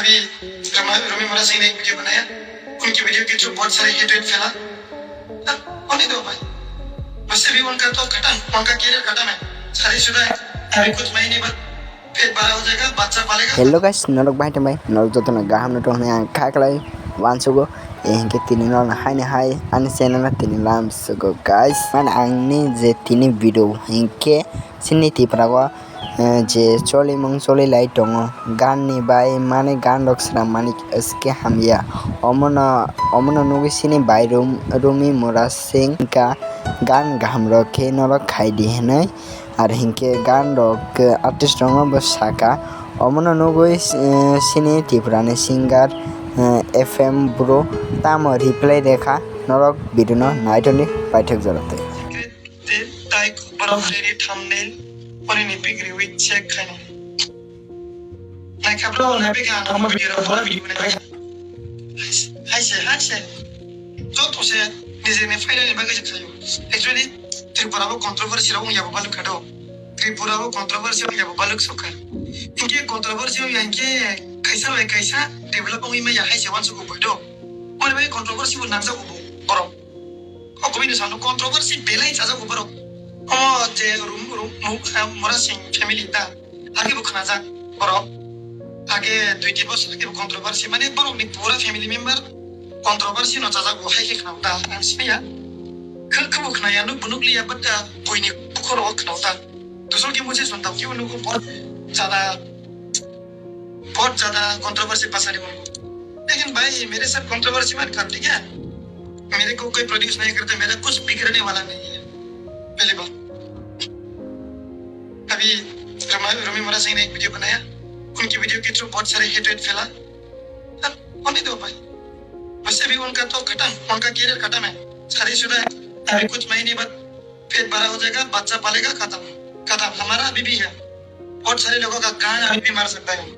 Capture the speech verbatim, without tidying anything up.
अभी रमा-, रमी मोरा सिंह ने एक वीडियो बनाया, उनकी वीडियो के थ्रू बहुत सारे हेट वेट फैला। हाँ, होने दो भाई, वैसे भी उनका तो खत्म, उनका करियर खत्म है। शादीशुदा है, अभी कुछ महीने बाद पेट बड़ा हो जाएगा, बच्चा पालेगा। Hello guys, norok bahai tongbai, norok jotono gaham no tong hwnwi ang kha khlai wansugo. E hinkhe tini norokno haini hai ani channel o tini lam sugo guys. Mane angni je tini video hinkhe chini Tripura o, eh, je cholimung choli lai tongo, gan ni bai mane gan rok swnam mani S K Hamya. Omono, omono nugwi chini bai Rum-, Rumi Mura Singh ka gan gaham rok khe norok khai di hinwi. Ar hinkhe gan rok, eh, artist rokno bo saka. Omono nugwi, eh, chini Tripura ni singer, eh, F M Bro tamo reply rekha, norok video no naithokni paithak jorok twi. Tei borok riri thumbnail, pore ni pic riwi check khaina. Naikha bro, naikha bikha ang omo video rok pura video naikha. Hai se, hai se. Joto se nijeni phainani bagwi se khaio. Actually, Tripura o controversy rok wngya bo balwk kha do. Tripura o controversy wngya bo balwk sokha. Hinkhe controversy wngya hinkhe kaisa bai kaisa develop wngwi maya hai se wansuk bo do. Mani bai controversy bo nangjak bo borok. O kubui ni salo controversy belai chajak bo borok. Omo je Rum-, Rum-, Mu-, Mura Singh family ta. Age bo khnajak borok. Age dui tin bosor age bo controversy. Mane borok ni pura family member controversy no chajak bo hai khe khna ta. Ang siya. Khe, khe bo khna ya nuk bo nuk liya but, uh, buini bukhoro khna ta. Dusol ki mujhe sunta ki bo nuk bo jada बहुत ज्यादा कंट्रोवर्सी पसंद है उनको। लेकिन भाई, मेरे साथ कंट्रोवर्सी मत कर, ठीक है? मेरे को कोई प्रोड्यूस नहीं करता, मेरा कुछ बिगड़ने वाला नहीं है। पहली बात, अभी रमा-, रमी मोरा सिंह ने एक वीडियो बनाया, उनकी वीडियो के थ्रू बहुत सारे हेट वेट फैला। अब होने दो भाई, वैसे भी उनका तो खत्म, उनका करियर खत्म है, शादीशुदा है। अभी कुछ महीने बाद पेट बड़ा हो जाएगा, बच्चा पालेगा, खत्म, खत्म। हमारा अभी भी है, बहुत सारे लोगों का गान अभी भी मर सकता है।